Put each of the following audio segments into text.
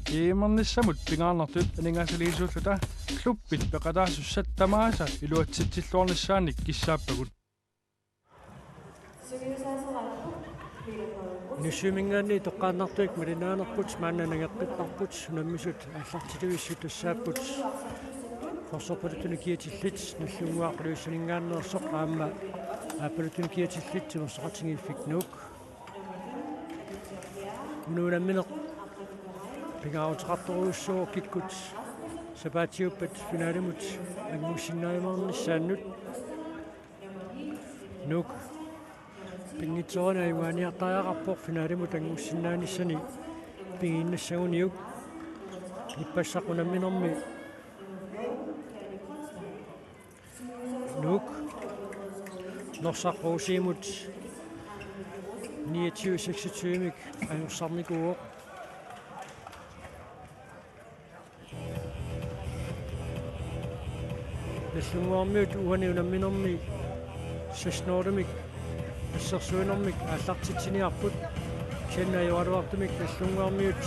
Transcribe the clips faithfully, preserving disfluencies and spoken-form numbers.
G M-ernissamut pingaarnertut aningaasaliisuulluta klubbit peqataasussat tamaasa iluatsitsilluarnissaannik kissaappagut. Inussivimminngaanniit toqqaannartunik malinnaanerput maanna nangeqqipparput, unammisut aallartitavissut tassaapput forsorpaluttunik kiatillit Nagdlunguaq Ilulissaninngaanneersoq aamma aappaluttunik kiatillit Timersoqatigiiffik Nuuk. Una unammineq pingaaruteqartorujussuuvoq kikkut sapaatiuppat finalemut angussinnaajumaarnissaannut. Nuuk pinngitsoorani ajugaaniartariaqarpoq finalemut angussinnaanissani pigiinnassaguniuk. Ippassaq unamminermi Nuuk Norsaq Rosiimut niogtyve seksogtyve-mik ajorsarnikuuvoq. Nagdlunguarmiut uani unamminermi seks nul-imik assersuinermik aallartitsiniarput. Kisianni ajoraluartumik Nagdlunguarmiut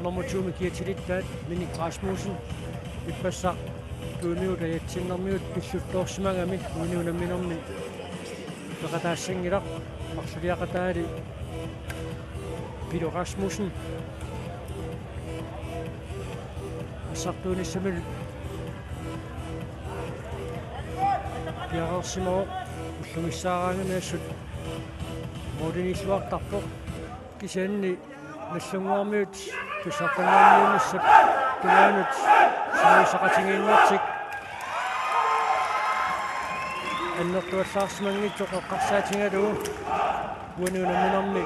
nummer to-mik kiatilittaat Minik Rasmussen ippassaq tuimigut ajatsinnermigut pilluttoorsimagami uani unamminermi peqataassanngilaq. Marluliaqataali Pilo Rasmussen assartuunissamilu piareersimavoq, ullumissaaraangami assut målimiilluartarpoq. Kisianni Nagdlunguarmiut tussartanngorniunissap tungaanut sungiusaqatigiinnertik annertuallaarsimanngitsoq eqqarsaatigalugu uani unamminermi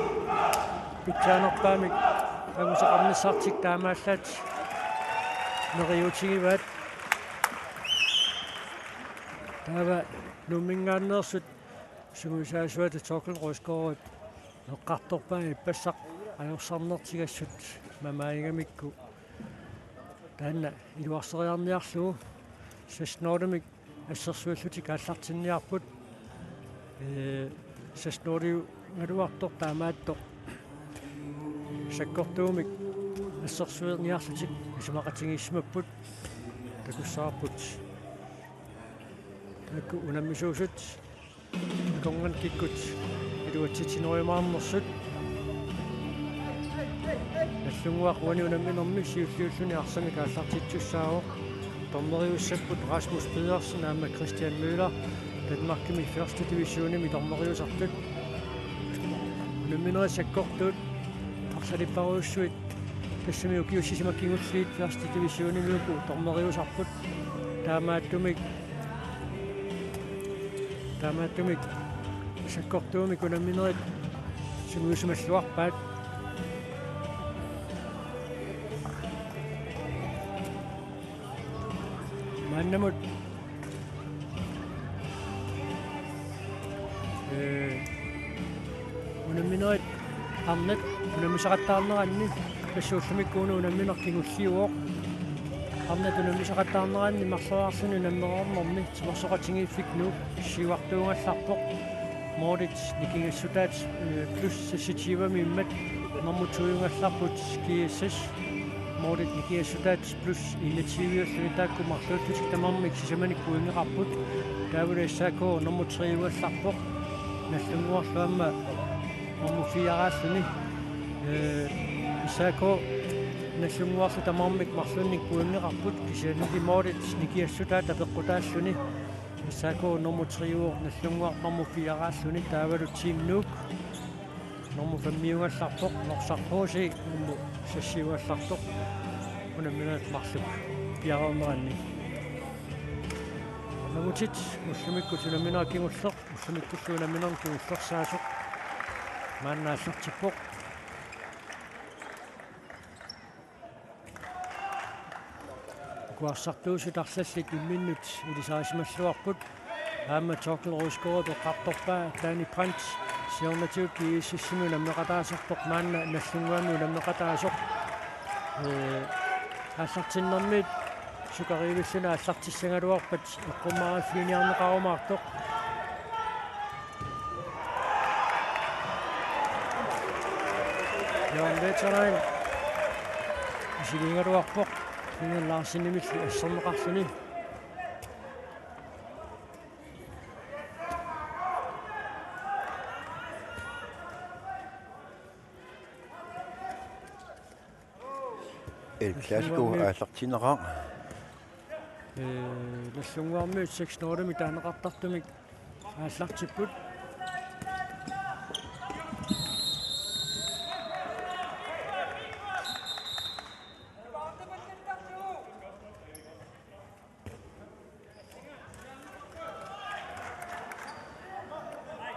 pitsaanerpaamik angusaqarnissartik taamaallaat neriuutigivaat. Taava Nuumminngaanneersut sungiusaasuata Torkel Rosgaard eqqartorpaa ippassaq ajorsarnertik assut mamaagigamikku taanna iluarseriarniarlugu seks nul-imik assersuillutik aallartinniarput. Ee, seks nul-iugaluartoq taamaattoq sakkortuumik assersuiniarlutik isumaqatigiissimapput. Takussavarput taakku unammisuusut akornanni kikkut iluatsitsinerujumaarnersut. Nagdlunguaq uani unamminermi siulliulluni arsamik aallartittussaavoq. Dommeriussapput Rasmus Pedersen aamma Christian Møller, Danmarkimi første divisionimi dommeriusartut. Unamminerit sakkortuut arlalipparujussuit tassami ukiut sisamat kingulliit første divisionimi uku dommeriusarput. Taamaattumik, taamaattumik sakkortuumik unamminerit sungiusimalluarpaat. Maannamut, ee, unamminerit arnat unammisaqattaarneranni, tassa ullumikkut una unammineq kingulliuvoq. Arnat unammisaqattaarneranni marloriarluni unammereernermi Timersoqatigiiffik Nuuk siuartuugallarpoq. Målit nikingassutaat, øh, plus seksogtyvemiimmat nummer to-ugallarput G S S. Målit nikingassutaat plus enogtyve-ulluni, taakku marluullutik tamarmik sisamanik pointeqarput. Taavalu S A K nummer tre-ugallarpoq. Nagdlunguarlu aamma nummer fire-raalluni. Øh, S A K Nagdlunguarlu tamarmik marlunnik pointeqarput, kisiannili målit nikingassutaat apeqqutaalluni. S A K nummer tre-uvoq, Nagdlunguaq nummer fire-raalluni, taavalu Team Nuuk nummer fem-iugallarpoq, Norsaq H C nummer seks-iugallartoq, unamminerit marluk piareerneranni. Unammut ullumikkut unammineq kingulleq, ullumikkullu unammineq kingullersaasoq maanna aallartippoq. Uku assartuusut arlallit imminnut ilisarisimalluarput. Aamma Torkel Rosgaard eqqartorpaa Danny Brandt siornatigut G S S-imi unammeqataasartoq, maanna Nagdlunguami unammeqataasoq. Ee, aallartinnermiit sukariivilluni aallartissagaluarpat eqqummaviffiginiarneqarumaartoq. Jørgen Wetterlein. Iligaluarpoq Inger Larsenimilli asserneqarluni. El Clasico aallartinneqaaq. Ee, Nagdlunguarmiut seks nul-imik taaneqartartumik aallartipput.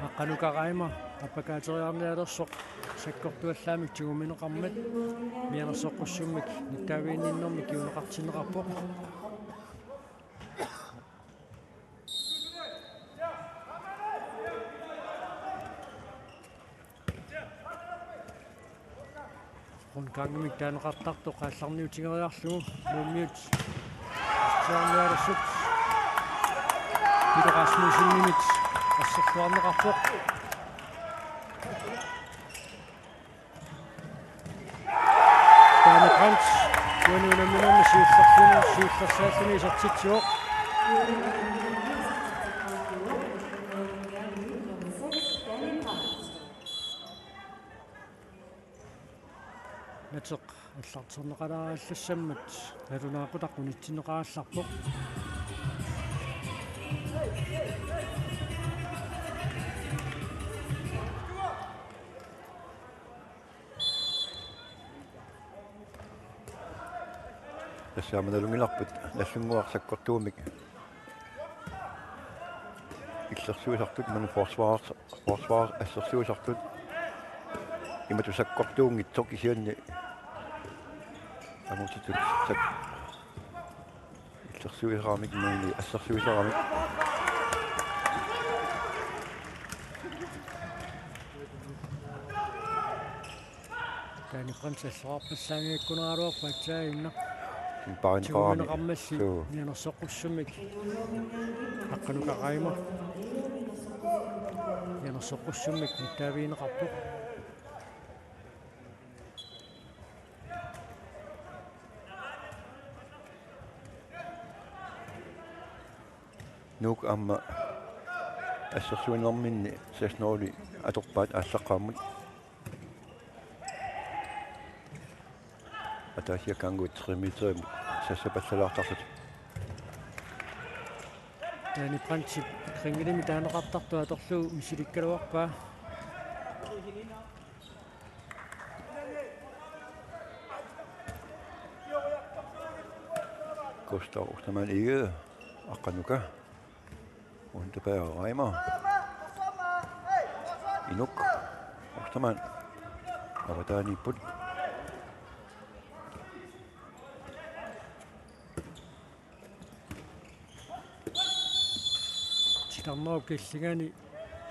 Aqqanuka Reimer appakaateriarnialersoq sakkortuallaamik tigummineqarmat mianersoqqussummik nittaaviinninnermik kinguneqartinneqarpoq. Rundgangimik taaneqartartoq aallarniutigeriarlugu Nuummiut siorniarsut Peter Rasmussenimit assersuarneqarpoq. Danny Brandt uani unamminermi siullerluni, siullersaalluni isertitsivoq. Nateq aallartinneqalaallassammat nalunaaqutaq unitsinneqarallarpoq. Tassa aamma nalunngilarput Nagdlunguaq sakkortuumik illersuisartut, imaluunniit forsvar, forsvar assersuisartut. Imatut sakkortuunngitsoq kisianni anguutitut sak-, illersuisaramik imaluunniit assersuisaramik. Danny Brandt assersuarpallaanngikkaluarpoq aatsaannguaq. Paarineqarami. Tigummineqarmalli. Suu. Mianersoqqussummik. Aqqanuka Reimer. Mianersoqqussummik nittaavigineqarpoq. Nuuk aamma assersuinerminni seks nul atorpaat aallaqqaammut. Ataasiakkaanguit tre meterimut sassapallalaartarlutik. Danny Brandtip kringelimik taaneqartartoq atorlugu misilikkaluarpaa. Gustav Ostermann Egede, Aqqanuka. Unterberg Reimer. Inuk. Ostermann. Avataaniipput. Titarnerup killingani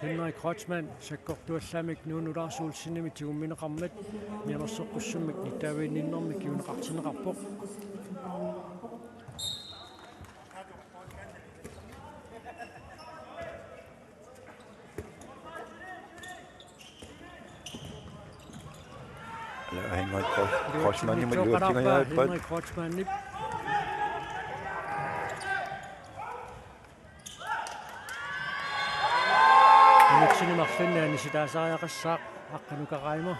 Henrik Kreutzmann sakkortuallaamik Nuunu Lars Olsenimit tigummineqarmat mianersoqqussummik nittaaviginninnermik kinguneqartinneqarpoq. Henrik Kreutzmannimut iluatsingajaappat. Henrik Kreutzmannip. Minutsini marlunni anisitaasariaqassaaq Aqqanuka Reimer.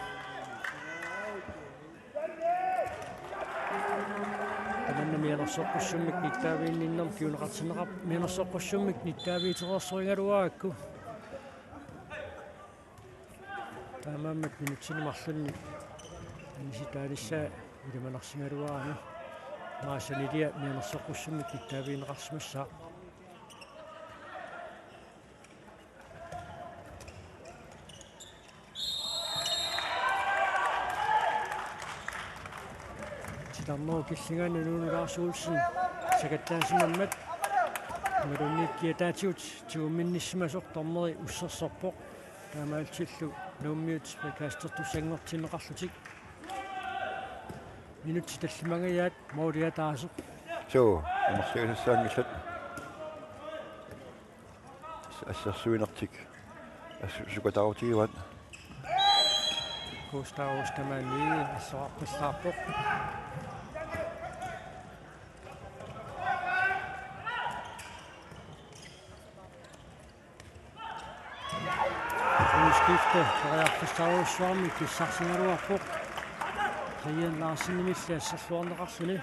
Tamanna mianersoqqussummik nittaaviginninnermik kinguneqartinneqarpoq, mianersoqqussummik nittaaviutereersorigaluarakku. Taamaammat minutsini marlunni anisitaanissaa ilimanarsigaluarami. Maasanilia mianersoqqussummik nittaavigineqarsimassaaq. Titarnerup killingani Nuunu Lars Olsen sakattaasimammat imaluunniit kiataatigut tigumminnissimasoq dommeri ussersorpoq. Taamaalillutillu Nuummiut frikastertussanngortinneqarlutik. Minutsit tallimangajaat måli ataaseq. Suu, amerliagassaanngillat. Assersuinertik. Assu-, sukataarutigivaat. Gustav Ostermann assersuarpallaarpoq. Skifte periarfissarujussuarmik pissarsigaluarpoq. Brian Larsenimilli asserluarneqarluni.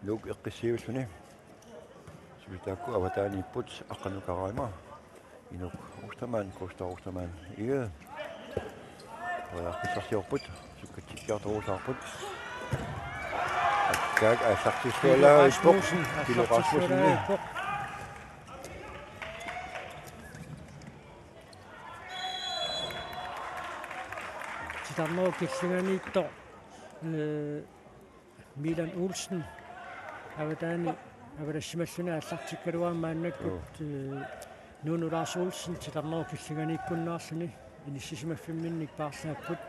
Nuuk eqqissiivilluni. Suli taakku avataaniipput, Aqqanuka Reimer, Inuk Ostermann, Kosta Ostermann Egede. Periarfissarsiorput, sukkatsikkiartorusaarput. Akkaak aallartissualaarpoq. Rasmussen, Pilo Rasmussen. Aallartissualaarpoq. Titarnerup killinganiittoq, eh, Milan Olsen avataani avalassimalluni aallartikkaluarpoq maannakkut, joo, eh, Nuno Lars Olsen titarnerup killinganiikkunnaarluni inissisimaffimmik paarlaapput.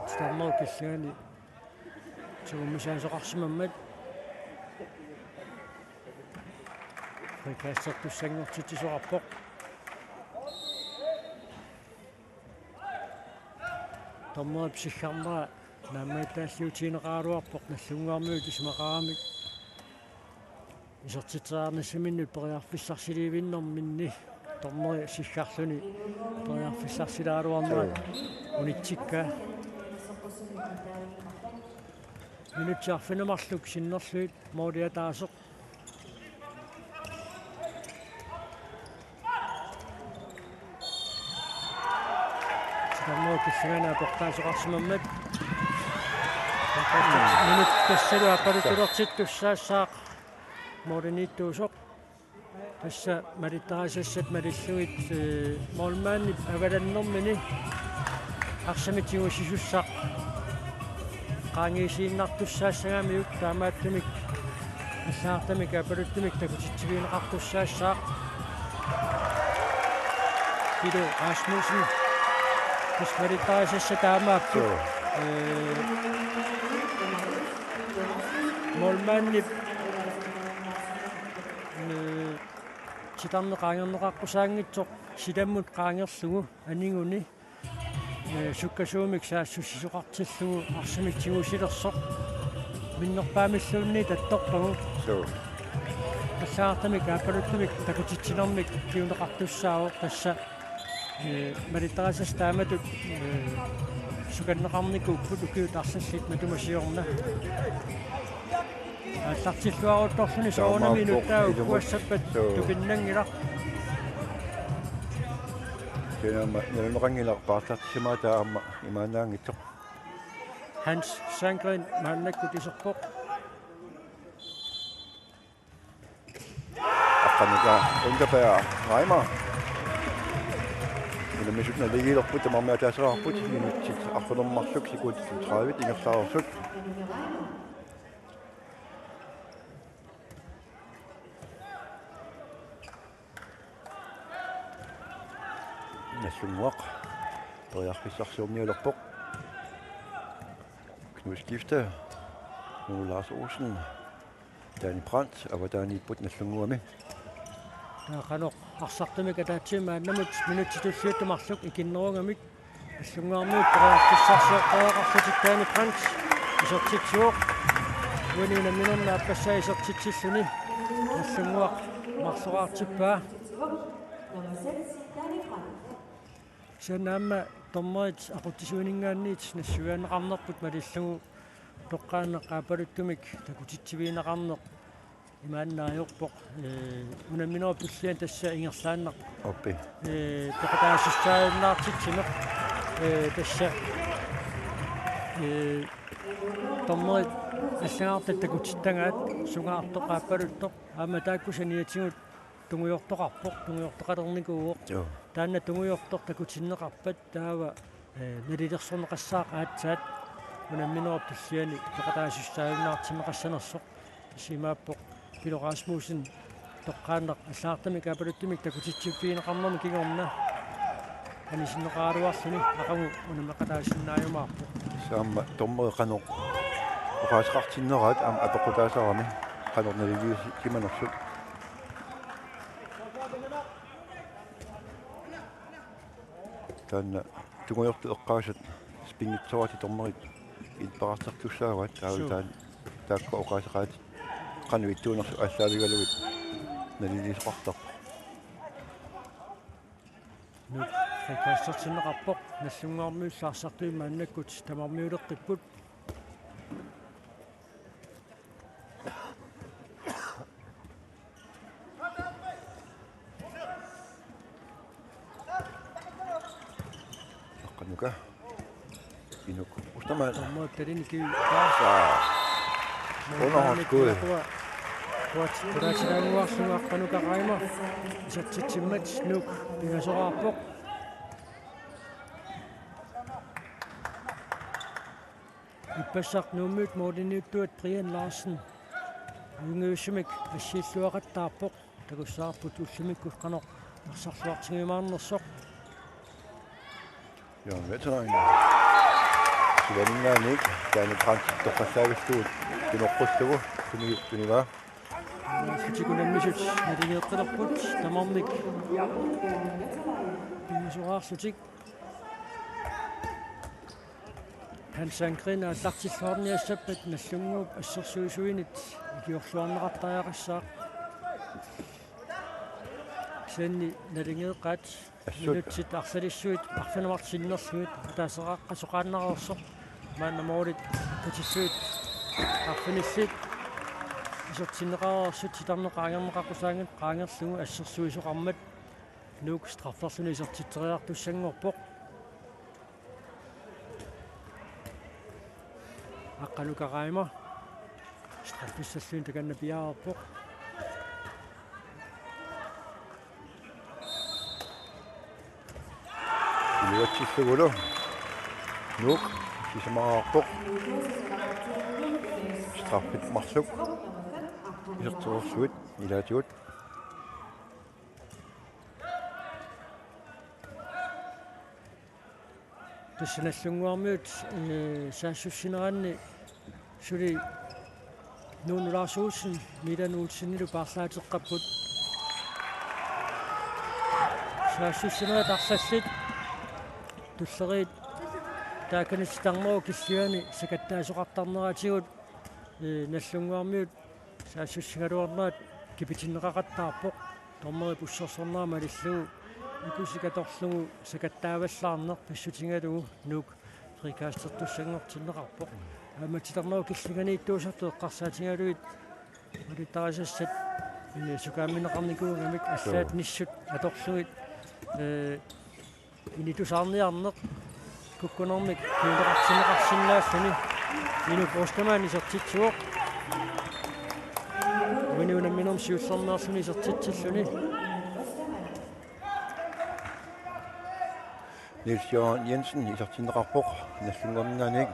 Titarnerup killingani tigummisaasoqarsimammat frikastertussanngortitsisoqarpoq. Dommerip siggarnera naammagittaalliutigineqaraluarpoq Nagdlunguarmiut isumaqaramik isertitseriarnissaminnut periarfissarsiliivinnerminni. Dommeri siggarluni periarfissarsilaaruarnerat unitsikkaa. Minutsit arfineq-marluk sinnerlugit måli ataaseq. Titarnerup killingani aportaasoqarsimammat. Minut tassalu aappaluttulertittussaassaaq målimiittuusoq. Tassa malittarisassat malillugit, eh, målmandip avalannermini arsamik tigusisussaq qaangiisiinnartussaassagamiuk, taamaattumik allagartamik aappaluttumik takutitsivigineqartussaassaaq. Pilo Rasmussen. Tassa malittarisassat taamaapput. Joo. Eh, målmandip, eh, titarneq qaangerneqaqqusaanngitsoq silammut qaangerlugu aniguni, eh, sukkasuumik saassussisoqartillugu arsamik tigusilersoq minnerpaamilluunniit attorpagu. Joo. Allagartamik aappaluttumik takutitsinermik piuneqartussaavoq tassa, eh, malittarisassat taamatut, eh, sukanneqarnikuupput ukiut arlallit matuma siorna. Aallartilluaruttorluni soorunami taamaappoq inuttaa ilumut. Ukkuassappat. Joo. Tupinnanngilaq. Kisianni aamma nalunaqanngilaq paarlaartissimaat aamma imaannaanngitsoq. Hans Sandgren maannakkut iserpoq. Aqqanuka Underberg Reimer. Unammisut naligiilerput, tamarmik ataaseqarput, minutsit arfineq-marluk sekundit tredive ingerlareersut. Nagdlunguaq periarfissarsiornialerpoq. Knud Skifte, Nuno Lars Olsen, Danny Brandt avataaniipput Nagdlunguami. Taava qanoq arsartumik ataatsimik maannamut minutsit tulliuttut marluk ikinnerugamik Nagdlunguarmiut periarfissarsioqqareqarlutik. Danny Brandt isertitsivoq. Uani unamminermi aappassaa isertitsilluni Nagdlunguaq marloraartippaa. Kisianni aamma dommerit aqutsisuininngaanniit nassuiaanneqarnerput malillugu toqqaannaq aappaluttumik takutitsivigineqarneq imaannaajorpoq, eh, unamminerup tulliani tassa ingerlaannaq. Uppi. Eh, peqataasussaajunnaartitsineq, eh, tassa, eh, dommerit allagartat takutittagaat sungaartoq aappaluttoq aamma taakku saniatigut tungujortoqarpoq, tungujortoqalernikuuvoq. Joo. Taanna tungujortoq takutinneqarpat taava, eh, nalilersorneqassaaq aatsaat unamminerup tulliani peqataasussaajunnaartinneqassanersoq. Tassa imaappoq Pilo Rasmussen toqqaannaq allagartamik aapaluttumik takutitsiffigineqarnermi kingorna anisinneqaraluarluni aqagu unammeqataasinnaajumaarpoq. Saamma dommeri qanoq oqaaseqartinneraat aamma apeqqutaasarami qanoq naliliisimanersut. Taanna tungujortut eqqaasat spinngitsoratik dommerit ilpaqartartussaavaat taava. Suu. Taanna taakku oqaaseqaatit qanoq ittuunersut aallaavigalugit naliliisoqartarpoq. Nuuk frikastertinneqarpoq, Nagdlunguarmiut arsartuit maannakkut tamarmiuleqqipput. Aqqanuka. Inuk. Ustamaan. Dommerit talini kivi. Aa. Underhåndsskud. Kuat, kuatitsilaaguarlugu Aqqanuka Reimer isertitsimmat Nuuk pingasoraarpoq. Ippassaq Nuummiut målimiuttuat Brian Larsen ajunngivissumik assiilluaqattaarpoq, takussavarput ullumikkut qanoq arsarluartigiumaarnersoq. Jørgen Veteran. Sivaninngaanniit Danny Brandt toqqassaavillugu tunoqqullugu tuni-, tunivaa. Illit unammisut naligeeqqilerput tamarmik pingasoraarlutik. Hans Sandgreen aallartilluarniassappat Nagdlunguup assersuisuinit ikiorluarneqartariaqassaaq. Kisianni naligeeqqaat. Assut. Minutsit arlalissuit arfineq-marluk sinnerlugit ataaseqaqqasoqaannareersoq. Maanna målit katillugit arfinillit isertinneqareersut titarneq qaangerneqaqqusaanngitsoq qaangerlugu assersuisoqarmat Nuuk strafferluni isertitseriartussanngorpoq. Aqqanuka Reimer straffissalluni takanna piareerpoq. Iluatsillugulu Nuuk sisamaraarpoq. Straffit marluk isertereersuit ilaatigut. Tassa Nagdlunguarmiut, ee, saassussineranni suli Nuunu Lars Olsen, Milan Olsenilu paarlaateqqapput. Saassussinerit arlallit tulleriit taakani titarnerup killiani sakattaasoqartarneratigut, ee, Nagdlunguarmiut saassussigaluarnerat kipitinneqaqattaarpoq. Dommerip ussersornera malillugu ikusiik atorlugu sakattaavallaarneq pissutigalugu Nuuk frikastertussanngortinneqarpoq. Aamma titarnerup killinganiittuusartut eqqarsaatigalugit malittarisassat, ee, sukaammineqarnikuugamik allaat nissut atorlugit, ee, initusaarniarneq kukkunermik kinguneqartinneqarsinnaalluni. Inuk Ostermann isertitsivoq. Uani unamminermi siullermeerluni isertitsilluni. Niels Jørgen Jensen isertinneqarpoq Nagdlunguarminngaanniit.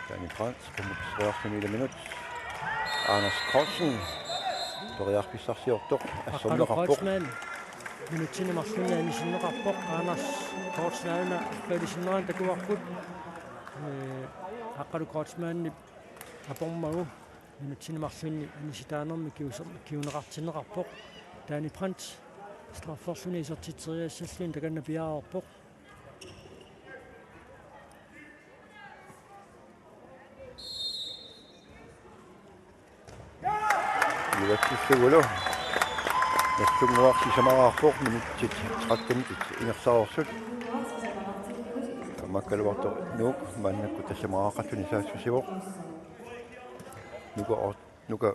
Danny Brandt, femogtredive minut. Anders Carlsen, periarfissarsiortoq, Aqqalu assorneqarpoq. Kreutzmann, minutsini marlunni anisinneqarpoq, Anders Carlsen aana arpalisinnerani takuarput. Ee, Aqqalu Kreutzmannip apormagu minutsini marlunni anisitaanermi kiuser-, kiuneqartinneqarpoq. Danny Brandt strafferluni isertitseriassalluni takanna piareerpoq. Iluatsillugulu Nagdlunguaq sisamaraarpoq, minutsit tretten ingerlareersut. Taamaakkaluartoq Nuuk maannakkut tassamaqaqqalluni saassussivoq. Nuka Ort-, Nuka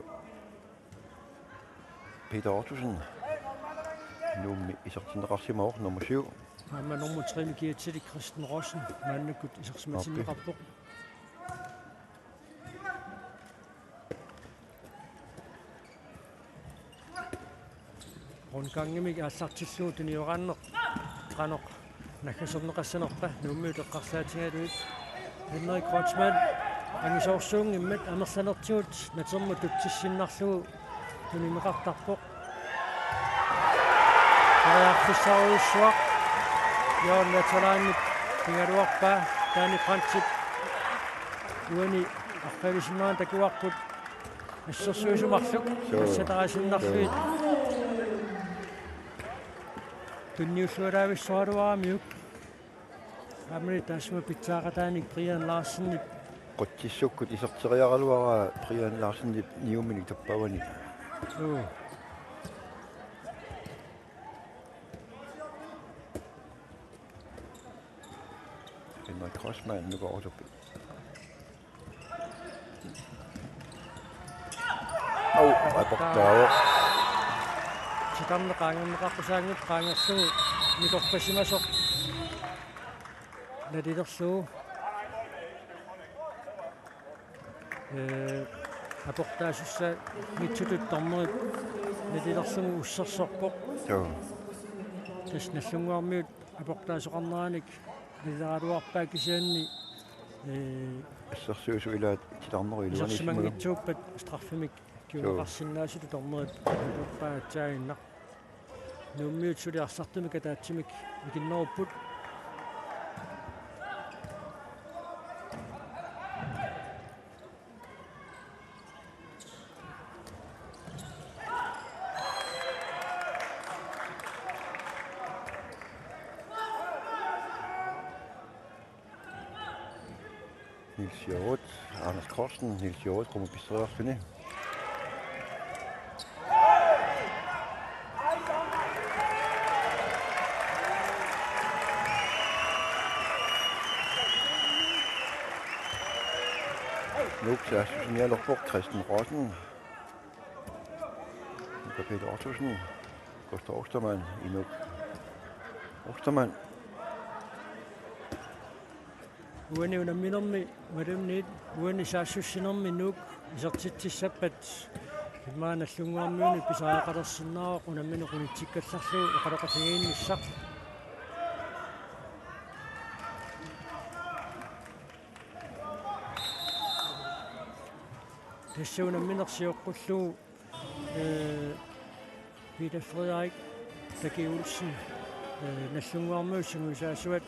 Peter Ottosen Nuummi isertinneqarsimavoq, nummer syv. Aamma nummer tre-mi kiatsilik Kristen Rossen maannakkut isersimatinneqarpoq. Rundgangimik aallartillugu tunioraanneq Qanoq naggaserneqassanerpa Nuummiut eqqarsaatigalugit. Henrik Kreutzmann angisoorsuunngimmat amerlanertigut natermut tutsissinnarlugu tunineqartarpoq. Periarfissarujussuaq Jørgen Vesterlandip pigaluarpaa, Danny Frandtip uani arqilisimmaani takuarput assersuisut marluk. Suu. Nassatarisinnaarlugit. Suu. Tunniulluaraavissoraluaramiuk. Aamma taassuma pitsaaqataanik Brian Larsenip. Qutsissukkut iserteriaraluaraa Brian Larsenip niuminik tappavani. Suu. Henrik Kreutzmann, Nuka Otterby. Au, aportaavoq. Titarneq qaangerneqaqqusaanngitsoq qaangerlugu nikorpasimasoq nalilerlugu. Ee, aportaasussaanngitsutut dommeri nalilerlugu ussersorpoq. Joo. Tassa Nagdlunguarmiut aportaasoqarneranik nalileraluarpaa kisianni, ee, assersuisut ilaat titarnerup iluaniissimagaluarput. Isersimanngitsuuppat straffemik. Joo. Kinguneqarsinnaasutut dommeri nalilerpaa aatsaannguaq. Nuummiut suli arsartumik ataatsimik ikinnerupput. Niels Hjorth, Anders Kortsen, Niels Hjorth, qummut pisseriarluni. Nuuk saassussinialerpoq, Christian Rossen. Peter Ottosen, Gustav Ostermann, Inuk Ostermann. Uani unamminermi ualunniit, uani saassussinermi Nuuk isertitsissappat immaqa Nagdlunguarmiuni pisariaqalersinnaavoq unammineq unitsikkallarlugu eqaloqatigiinnissaq. Tassa unammineq sioqqullugu, ee, Peter Frederik Taki Olsen, ee, Nagdlunguarmiut sungiusaasuat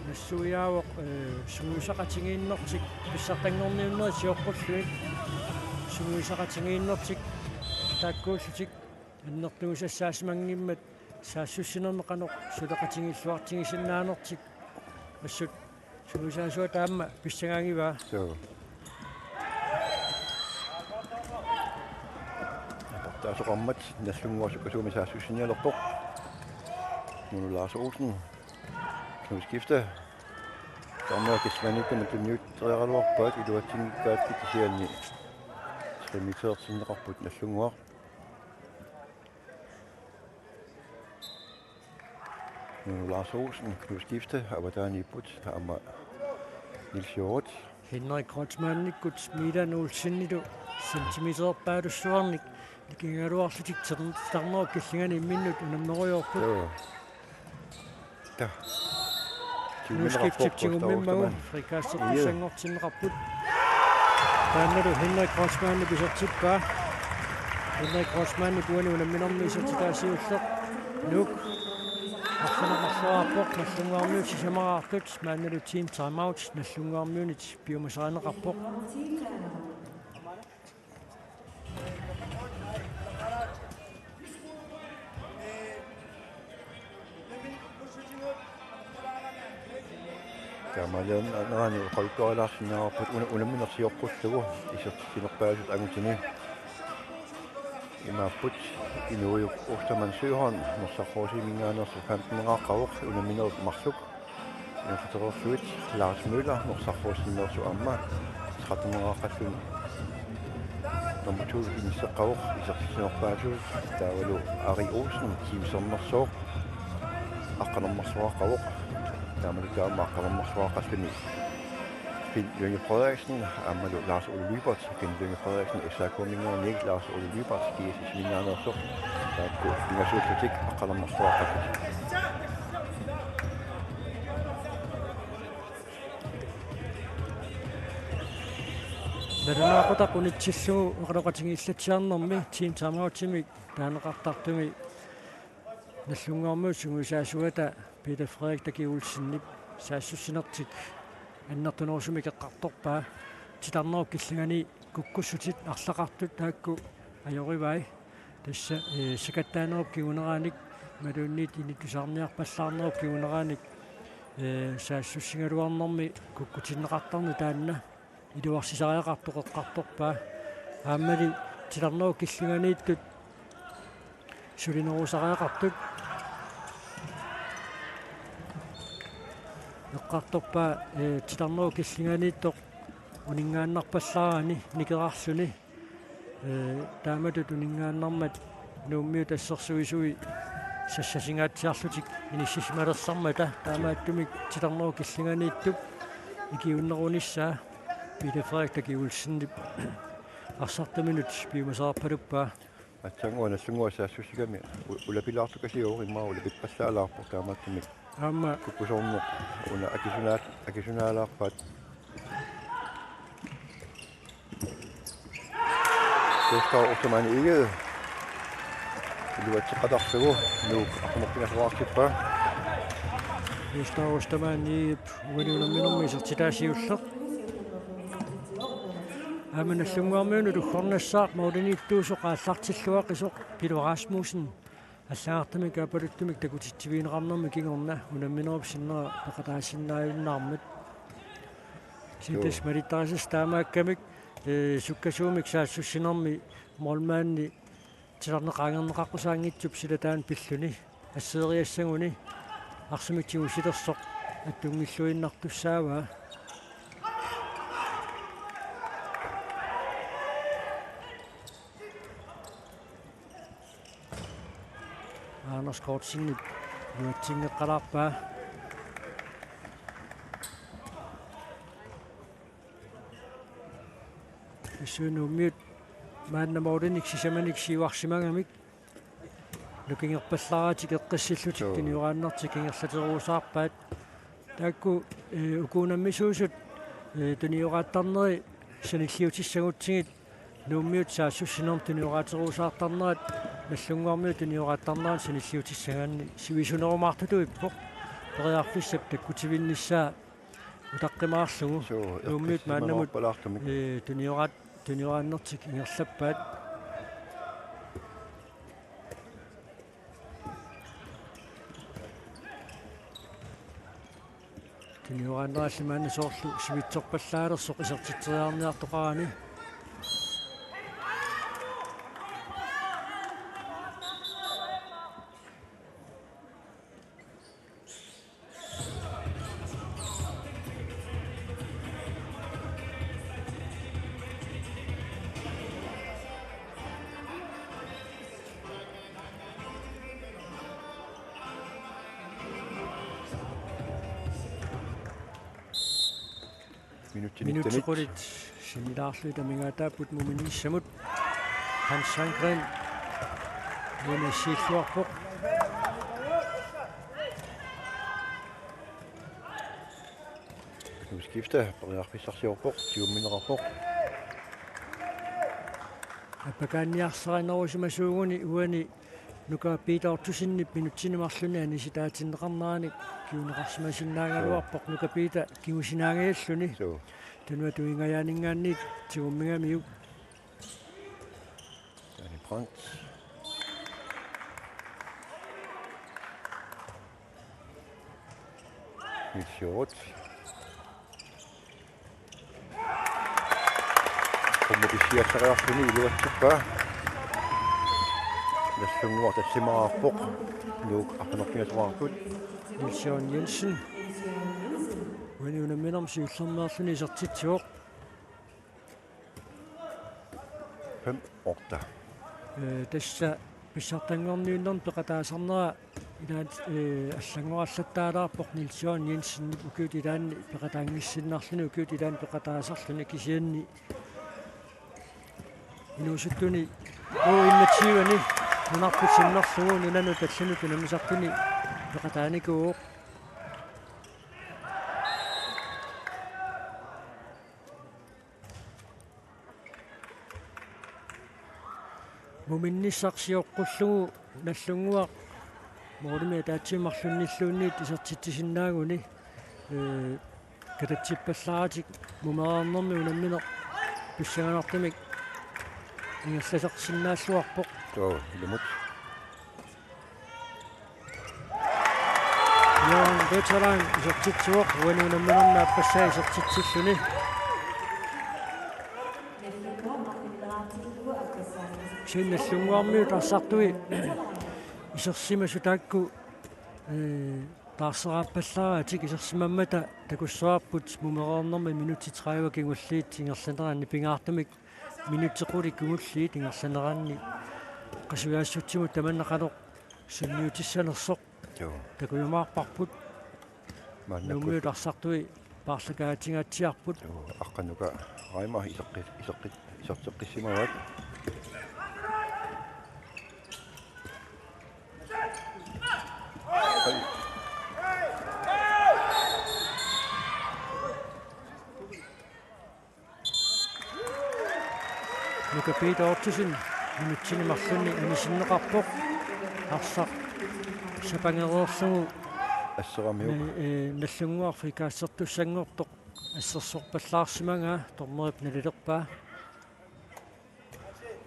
nassuiaavoq, ee, sungiusaqatigiinnertik pissartanngorniunnerit sioqqullugit sungiusaqatigiinnertik taakkuullutik annertuusassaasimanngimmat saassussinermi qanoq suleqatigiilluartigisinnaanertik assut sungiusaasuata aamma pissangagivaa. Joo. Aportaasoqarmat Nagdlunguaq sukkasuumik saassussinialerpoq. Munu Lars Olsen. Knud Skifte. Taanna kisianni tunniuttoriaraluarpaat iluatsinngikkaat kisianni. Tre meterertinneqarput Nagdlunguaq. Nuuk Lars Olsen, Knud Skifte, avataaniipput, aamma Niels Hjorth. Henrik Kreutzmannikkut Milan Olsenilu centimeterpaalussuarnik ikigaluarlutik tern-, tarnerup killingani imminnut unammerujoorput. Joo. Ta. Knud Skifte tigummimmagami frikast. Joo. Sanngortinneqarput. Taannalu Henrik Kreutzmannip isertippaa. Henrik Kreutzmannip uani unamminermi isertitaa siulleq. Nuuk arfineq-marloraarpoq, Nagdlunguarmiut sisamaraartut, maannalu team timeout Nagdlunguarmiunit piumasarineqarpoq. Taamaaliornerani oqaluttuarilaarsinnaavarput una-, unammineq sioqqullugu isertitsinerpaasut angutini. Imaapput Inuujuk Ostermann Søholm, Norsaq Rosiminngaanneersoq femteneqaqqavoq, unamminerit marluk. Ingerlatereerlugit Lars Møller, Norsaq Rosimeersoq aamma, tretten-eqaqqalluni nummer to inisseqqavoq, isertitsinerpaasut, taavalu Ari Olsen, Team Sermersooq, aqqaneq-marloqaqqavoq, taamalu taama aqqaneq-marloqaqqalluni Finn Lynge Frederiksen, aammalu Lars Ole Lyberth, Finn Lynge Frederiksen, S A K-minngaanniit Lars Ole Lyberth, G S S-minngaanneersoq, taakku pingasuullutik aqqaneq-marloqaqqallutik. Nalunaaqutaq unitsillugu oqaloqatigiillatsiarnermi team timeout-imik taaneqartartumi Nagdlunguarmiut sungiusaasuata Peter Frederik Taki Olsenip saassussinertik annertunerusumik eqqartorpaa. Titarnerup killinganiit kukkussutit arlaqartut taakku ajorivai. Tassa, eh, sakattaanerup kinguneranik imaluunniit inittusaarniarpallaarnerup kinguneranik, eh, saassussigaluarnermi kukkutinneqartarneq taanna iluarsisariaqartoq eqqartorpaa. Aammali titarnerup killinganiittut sulinerusariaqartut eqqartorpaa, eh, titarnerup killinganiittoq uninngaannarpallaarani nikerarluni. Eh, taamatut uninngaannarmat Nuummiut assersuisui sassasingaatsiarlutik inissisimalersaarmata, taamaattumik titarnerup killinganiittup ikiuunnerunissaa Peter Frederik Taki Olsenip arsartuminut piumasaqarpaluppaa. Aatsaannguaq Nagdlunguaq saassussigami u-, ulapilaartukasiuvoq, immaqa ulapippallaalaarpoq, taamaattumik aamma kukkusoorneq una akisunaat-, akisunaalaarpaat. Gustav Ostermann Egede iluatseqatarlugu Nuuk arfineq-pingasoraartippaa. Gustav Ostermann Egedep uani unamminermi isertitaa siulleq. Aamma Nagdlunguarmiunut uggornassaaq målimiittuusoq aallartilluaqisoq Pilo Rasmussen. Allagartamik aappaluttumik takutitsivigineqarnermi kingorna unamminerup sinnera peqataasinnaajunnaarmat. Sitas Joo. Malittarisassat taamaakkamik, eh, sukkasuumik saassussinermi målmandi titarneq qaangerneqaqqusaanngitsup silataanut pilluni. Asseeriassaguni arsamik tigusilersoq attunngilluinnartussaavaa. Anders Kortsenip iluatsinngeqqalaarpaa. Tassuuna Nuummiut maanna målinik sisamanik siuarsimagamik nukingerpallaaratik eqqissillutik Joo. Tunioraannertik ingerlateruusaarpaat. Taakku, eh, uku unammisuusut, eh, tunioraattarneri sanilliutissagutsigit Nuummiut saassussinermut tunioraateruusaartarnerat Nagdlunguarmiut tunioraattarnerat sanilliutissagaanni sivisunerumaartutuippoq. Periarfissap takkutivinnissaa utaqqimaarlugu. Suu, Nuummiut maannamut, eqqissimavoorpalaartumik. Eh, tunioraat-, tunioraannertik ingerlappaat. Tunioraanneralli maanna soorlu sivitsorpallaalersoq isertitseriarniartoqarani. Minutsit Minutsit nittanit. Qulit sinnilaarlugit amigaataapput muminissamut. Hans Sandgren. Uani assiilluarpoq. Udskifte, periarfissarsiorpoq, tigummineqarpoq. Appakaanniarsarinerusimasuuguni uani Nuka Peter Ottosenip minutsini marlunni anisitaatinneqarnerani kinguneqarsimasinnaagaluarpoq. Joo. Nuka Peter kingusinaagajalluni. Joo. Tunua tuingajaaninngaanniit tigummigamiuk. Danny Brandt. Niels Hjort. Qummut issiassariarluni iluatsippaa. Nagdlunguaq tallimaarpoq. Nuuk arfineq-pingasoraarput. Niels Jørgen Jensen. Uani unamminermi siullermeerluni isertitsivoq. Fem otte. Eh, tassa pissartanngorniunnermi peqataasarnera ilaat, eh, allanngorarlattaalaarpoq Niels Jørgen Jensen ukiut ilaanni peqataanngissinnarluni ukiut ilaanni peqataasarluni kisianni inuusuttuni U enogtyve-ni nunarput sinnerlugu nunanut allanut unammisartuni peqataanikuuvoq. Muminnissaq sioqqullugu Nagdlunguaq målimik ataatsimik marlunnilluunniit isertitsisinnaaguni, ee, katatsippallaaratik mumereernermi unammineq pissanganartumik ingerlalersinnaalluarpoq. Joo, ilumut. Jørgen Veteran isertitsivoq, uani unamminermi aappassaa isertitsilluni. Kisianni Nagdlunguarmiut arsartui isersimasut taakku, ee, taarseraappallaratik. Isersimammata takussavarput mumereernermi minutsit tredive kingulliit ingerlaneranni, pingaartumik minutsit qulit kingulliit ingerlaneranni qasujaassutsigut tamanna qanoq sunniutissanersoq. Joo. Takujumaarparput. Maannakkut. Nuummiut arsartui paarlakaatingaatsiarput. Joo, Aqqanuka Raima iseqqi-, iseqqi-, iserteqqissimavaat. Nuka Peter Ottesen minutsini marlunni anisinneqarpoq. Arsaq sapangereerlugu. Asseramiuk. Ee, ee, Nagdlunguaq frikassertussanngortoq assersorpallaarsimagaa, dommerip nalilerpaa.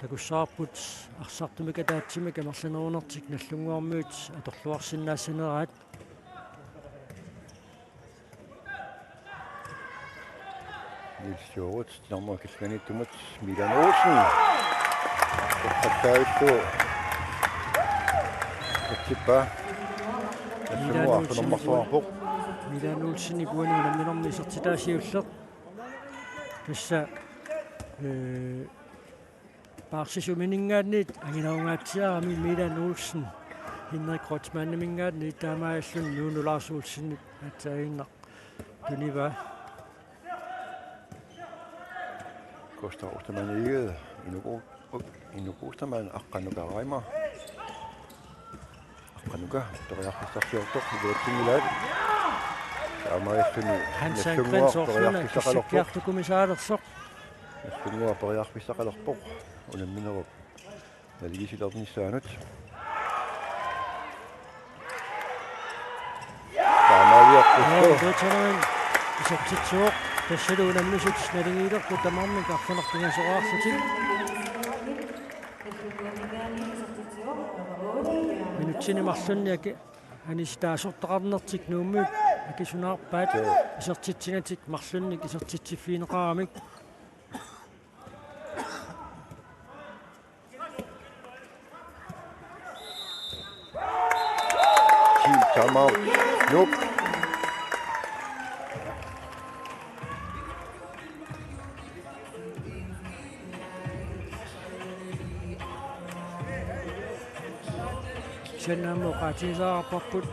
Takussavarput arsartumik ataatsimik amerlanerunertik Nagdlunguarmiut atorluarsinnaassaneraat. Niels Jorut, nummer killinganiittumut, Milan Olsen. Oqattaavillu. Atsippaa. Milan Olsen. Milan Olsen ipuani unamminermi isertitaa siulleq. Tassa, ee, paarsisuminngaanniit anginerungaatsiarami Milan Olsen, Henrik Kreutzmanniminngaanniit taamaalilluni Nuunu Lars Olsenip aatsaannguaq tunivaa. Kosta Ostermann Egede, Inuku-, Inuku Ostermann, Aqqanuka Raima. Aqqanuka periarfissarsiortoq iluatsinngilaa. Taamaalilluni Hans Sandgrens Nagdlunguaq Orsuna periarfissaqalerpoq. Kissakkiartukumisaalersoq. Nagdlunguaq periarfissaqalerpoq. Unamminerup naligiissilernissaanut. Taamaaviarpullu. Joo, Veteran isertitsivoq. Tassalu unammisut naligiilerput tamarmik arfineq-pingasoraarlutik. Minutsini marlunni aki-, anisitaasortaqarnertik Nuummiut akisunaarpaat. Joo. Isertitsinertik marlunnik isertitsiffigineqaramik. Team timeout. Nuuk. Kisianni aamma oqaatigisaqarparput,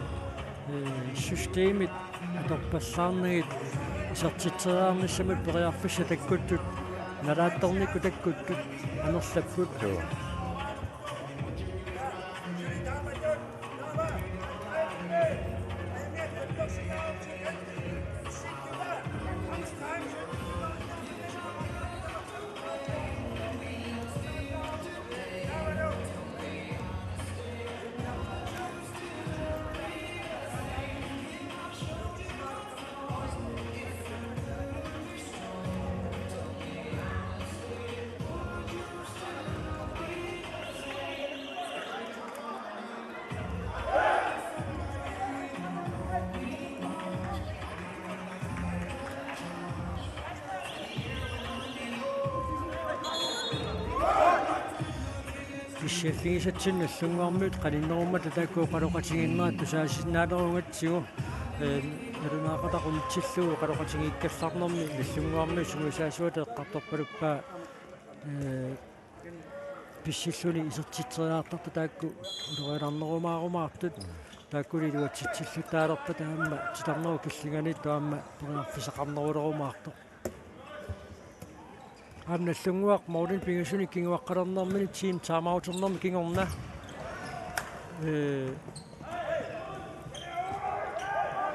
ee, systemit atorpallaarnagit isertitseriarnissamut periarfissat takkuttut, nalaattornikkut takkuttut amerlapput. Joo. Pissiffigisatsinni Nagdlunguarmiut qaninnerummata taakku oqaloqatigiinnerat tusaasinnaanerugatsigu, ee, nalunaaqutaq unitsillugu oqaloqatigiikkallarnermi Nagdlunguarmiut sungiusaasuata eqqartorpaluppaa, ee, pissilluni isertitseriartartut taakku ulorianarnerumaarumaartut, taakkuli iluatsitsilluttaalerpata aamma titarnerup killinganiittoq aamma periarfissaqarnerulerumaartoq. Aamma Nagdlunguaq målinik pingasunik kinguaqqalernermini team timeouternermi kingorna, ee,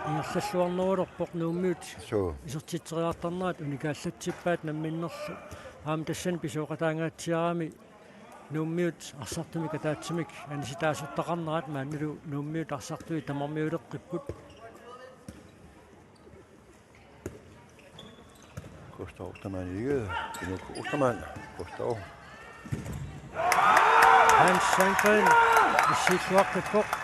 ingerlalluarnerulerpoq Nuummiut. Suu. Isertitseriartarnerat unikaallatsippaat namminnerlu. Aamma tassani pisooqataangaatsiarami Nuummiut arsartumik ataatsimik anisitaasortaqarnerat maannalu Nuummiut arsartui tamarmiuleqqipput. Gustav Ostermann ikke. Inuk Ostermann. Gustav. Hans Sandgren. Issiilluaqqippoq.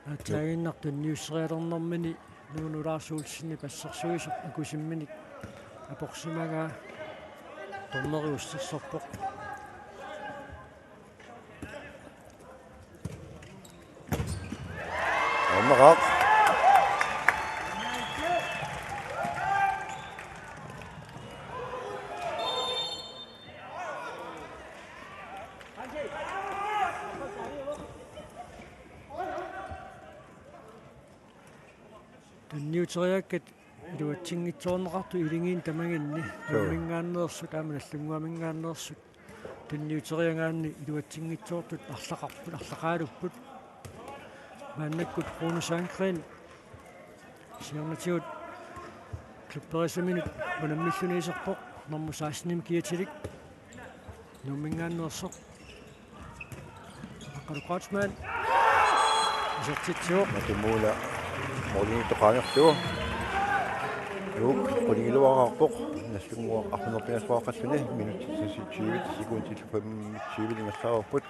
Aatsaaginnaq tunniusserialernermini Nuunu Lars Olsenip assersuisoq akusimminik aporsimagaa dommeri ussersorpoq. Aamma Qaaq. Tunniuteriakkat iluatsinngitsoorneqartut iligiinnut tamaginni. Joo. Nuumminngaanneersut aamma Nagdlunguaminngaanneersut tunniuteriagaanni iluatsinngitsoortut arlaqarput, arlaqaalupput. Maannakkut Rune Sandgren siornatigut klubberissaminut unammilluni iserpoq, nummer seksten-imik kiatilik. Nuumminngaanneersoq. Aqqalu Kreutzmann. Isertitsivoq. Matumuuna målimiittoq qaangerlugu. Nuuk qulingiluaqarpoq. Nagdlunguaq arfineq-pingasoqaqqalluni. Minutsit seksogtyve, sekundit femogtyve ingerlareerput.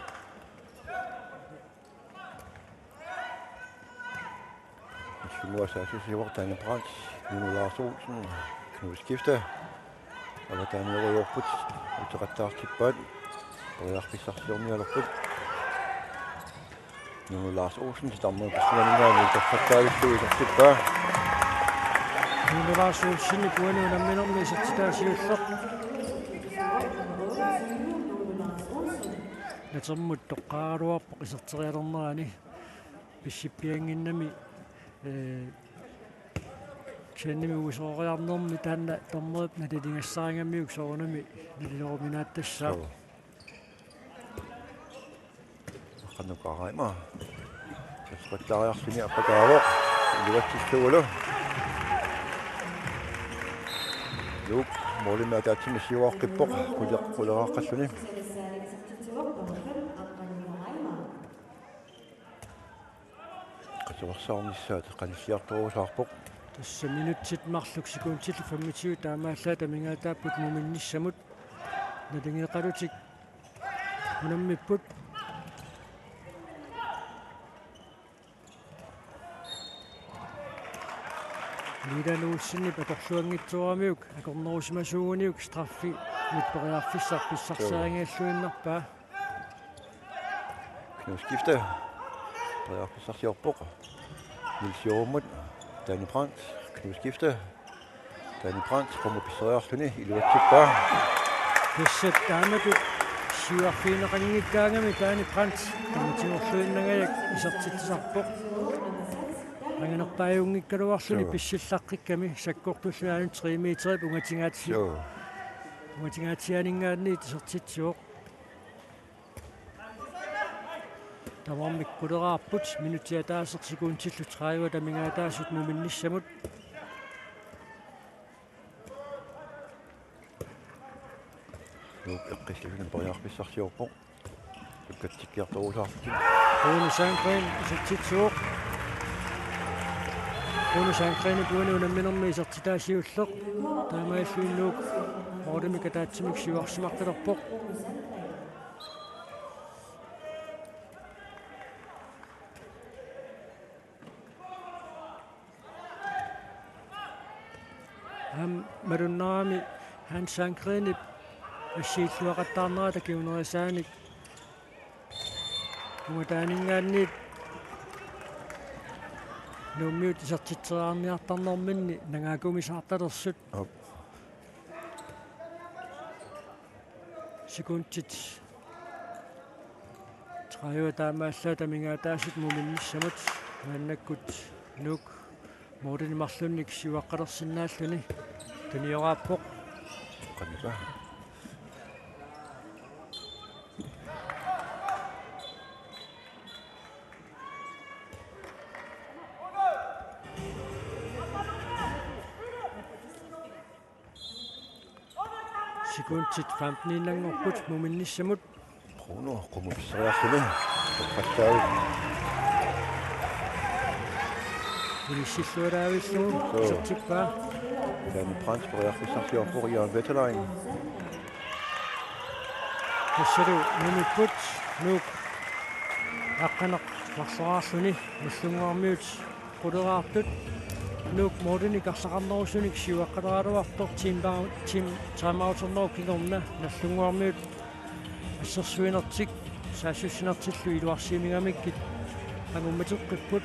Nagdlunguaq saassussivoq, Danny Brandt, Nuunu Lars Olsen, Knud Skifte. Avataaniorujorput, uteqattaartippaat, periarfissarsiornialerput. Nuunu Lars Olsen, sitarmut pissanganinngaanniit torsattaavillugu isertippaa. Nuunu Lars Olsen, uani unamminermi isertitaa siulleq. Natermut toqqaaraluarpoq iserterialernerani. Pissippiannginnami, ee, kisiannimi uisooriarnermi taanna dommerip naliligassaarigamiuk soorunami nalileruminaattassaaq. Joo. Qanoq qaaraima. Tasqattaariarluni appakaavoq. Iluatsissagulu. Nuuk målimik ataatsimik siuaqqippoq. Quleq-, quleqaqqalluni. Qasuersaarnissaat qanissiartorusaarpoq. Tassa minutsit marluk sekundillu femogtyve taamaallaat amigaataapput muminnissamut. Naligeeqalutik unammipput. Milan Olsenip atorluanngitsooramiuk akornerusimasuuguniuk straffimik periarfissaq pissarsiarigalluinnarpaa. Knud Skifte. Periarfissarsiorpoq. Niels Jormut. Danny Brandt. Knud Skifte. Danny Brandt qummut pisseriarluni iluatsippaa. Tassa taamatut siuarfigineqanngikkaangami Danny Brandt tamatigorluinnangajak isertitsisarpoq. Anginerpaajuunngikkaluarluni Joo. Pissillaqqikkami sakkortulluni aamma tre meterip ungatigaatsi-, Joo. Ungatigaatsiaaninngaanniit isertitsivoq. Tamarmik quleraarput, minutsit ataaseq sekundillu tredive amigaataasut muminnissamut. Nuuk eqqissillugu periarfissarsiorpoq. Sukkatsikkiartorusaarlutik. Rune Sandgren isertitsivoq. Rune Sandgrenip uani unamminermi isertitaa siulleq. Taamaalilluni Nuuk målimik ataatsimik siuarsimaqqilerpoq. Aamma malunnarami Hans Sandgrenip assiilluaqattaarnerata kingunerisaanik ungataaninngaanniit Nuummiut isertitseriarniartarnerminni nangaakumisaartalersut. Op. Sekundit tredive taamaallaat amigaataasut muminnissamut maannakkut Nuuk Morten marlunnik siuaqqalersinnaalluni tunioraappoq. Qanipa. Sekundit femten-innanngorput muminnissamut. Bruno qumut pisseriarluni. Toqqattaavik. Inissilluaraavillugu. Suu. Isertippaa. Dani Brandt periarfissarsiorpoq Jørgen Wetterlein. Tassalu mumipput Nuuk aqqaneq-marloraarluni Nagdlunguarmiut quleraartut. Nuuk Morten ikarlaqarnerusunik siuaqqaleraluartoq team, team timeouternerup kingorna Nagdlunguarmiut assersuinertik saassussinertillu iluarsiimigamikkit angummateqqipput.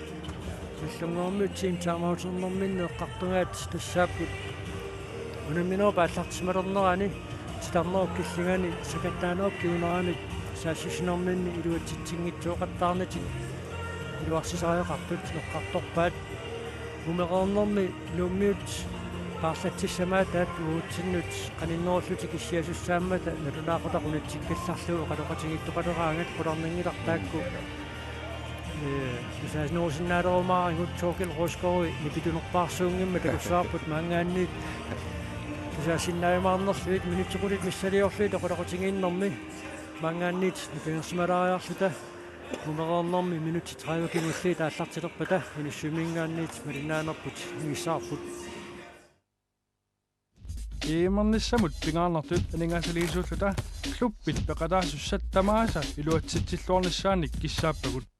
Nagdlunguarmiut team timeouternerminni eqqartugaat tassaapput unamminerup aallartimalernerani titarnerup killingani sakattaanerup kinguneranit saassussinerminni iluatsitsinngitsooqattaarnatik iluarsisariaqartut eqqartorpaat. Mumereernermi Nuummiut paarlatsissamaataat uagutsinnut qaninnerullutik issiasussaammata nalunaaqutaq unitsikkallarlugu oqaloqatigiittoqaleraangat qularnanngilarput taakku. Ee, tusaasinnerusinnaalerumaarigut Thorkild Rosgaard nipitunerpaarsuunngimmat takussavarput maanngaanniit tusaasinnaajumaarnerlugit minutsit qulit missiliorlugit oqaloqatigiinnermi maanngaanniit nipangersimalaariarluta. Mumereernermi minutsit tredive kingulliit aallartilerpata Inussivimminngaanniit malinnaanerput nigissavarput. G M-ernissamut pingaarnertut aningaasaliisuulluta klubbit peqataasussat tamaasa iluatsitsilluarnissaannik kissaappagut.